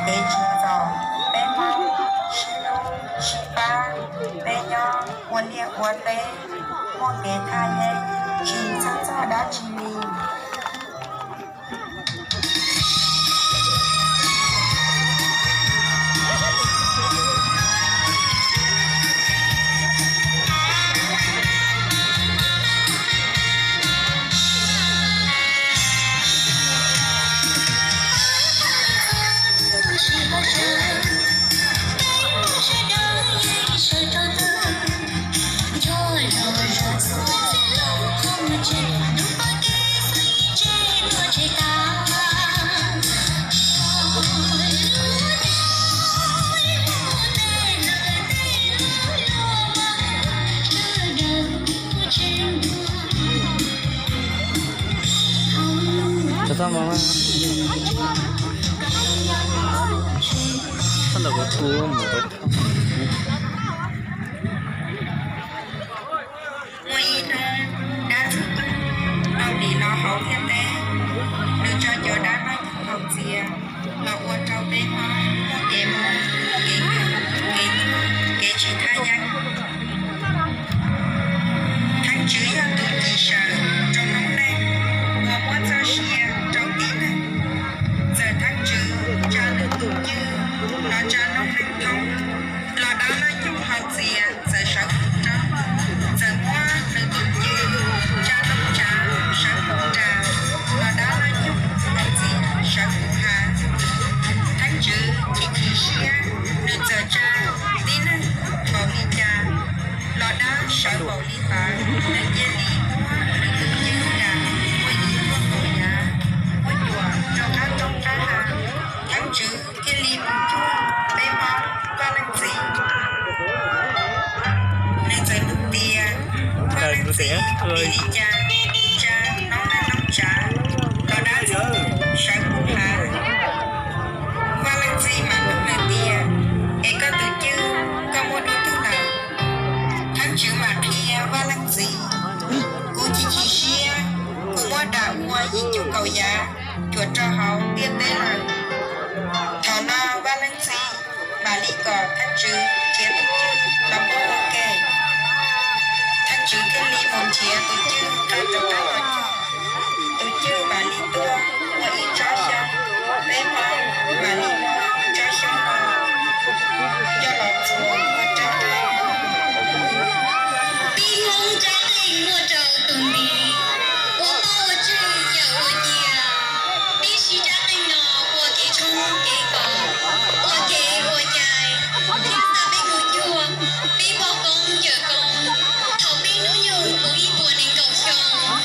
Kev tsim txom, peb Hmoob sib hlub sib pab, peb nyob ua liaj ua teb, muaj kev thaj yeeb, tsis txhawj txog dab tsi li. Tau tau mas. Txhob ntawm kuv, kuv mus ua thaum. Muaj ib hnub dab ntxwg nyoog tau dim los hauv ntiaj teb, nws tso cov dab laug nyoog haus txias los ua rau peb Hmoob muaj kev mob, kev kawg, kev tuag, kev tsis thaj yeeb. Theeb tswv yog tus cim sawm rau noob neej uas muab txoj sia rau tib neeg. Txawm theeb tswv tsa nws tus cwj los tsa noob neej thoob, los dab laug nyoog haus txias txawm sawv mus rau, txawm muab nws tus cwj tsa noob tsav sawv mus ras, los dab laug nyoog haus txias sawv mus hav. Theeb tswv chim chim siab, nws txawm tsa tib neeg npaum li cas, los dab sawv npaum li ntawd, nws cia li muab nws tus cwj ras ua yim tuaj kaum yav, muab cuam rau qab roob qab hav. Theeb tswv thiaj li mus cuag peb Hmoob Vaj Leej Txiv. Nws txawm nug tias, Vaj Leej Txiv, vim li cas tsa noob neej noob tsav los dab tsi sawv mus hav? Vaj Leej Txiv mam nug nws tias, Es koj tus cwj koj muab dua twg lawm? Theeb tswv mam qhia Vaj Leej Txiv, Kuv chim chim siab, kuv muab ras ua yim cuaj kaum yav cuam rau hauv ntiaj teb lawm. Thaum no Vaj Leej Txiv mam li kom theeb tswv nrhiav tus cwj los muab ua ke. Theeb tswv thiaj li mus nrhiav tus cwj qab roob qab hav coj. Tus cwj mam li tuaj ua ib tsob xyoob, peb Hmoob mam li muab tsob xyoob no coj los txuas ua rab qeej. Peb Hmoob rab qeej muaj rau tus ntiv, ua toj ua tseg yawm ua cia. Peb siv rab qeej no ua kev tshoob kev kos, ua kev ua cai, thiab xa peb mus cuag peb pog koob yawm koob thaum peb hnub nyoog puv ib puas nees nkaum xyoo.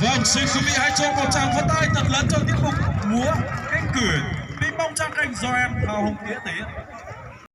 Vâng, xin quý vị hãy cho một tràng pháo tay thật lớn cho tiết mục múa cánh cử Ping Pong Trang Khanh do em Thảo Hồng Nghĩa thể hiện.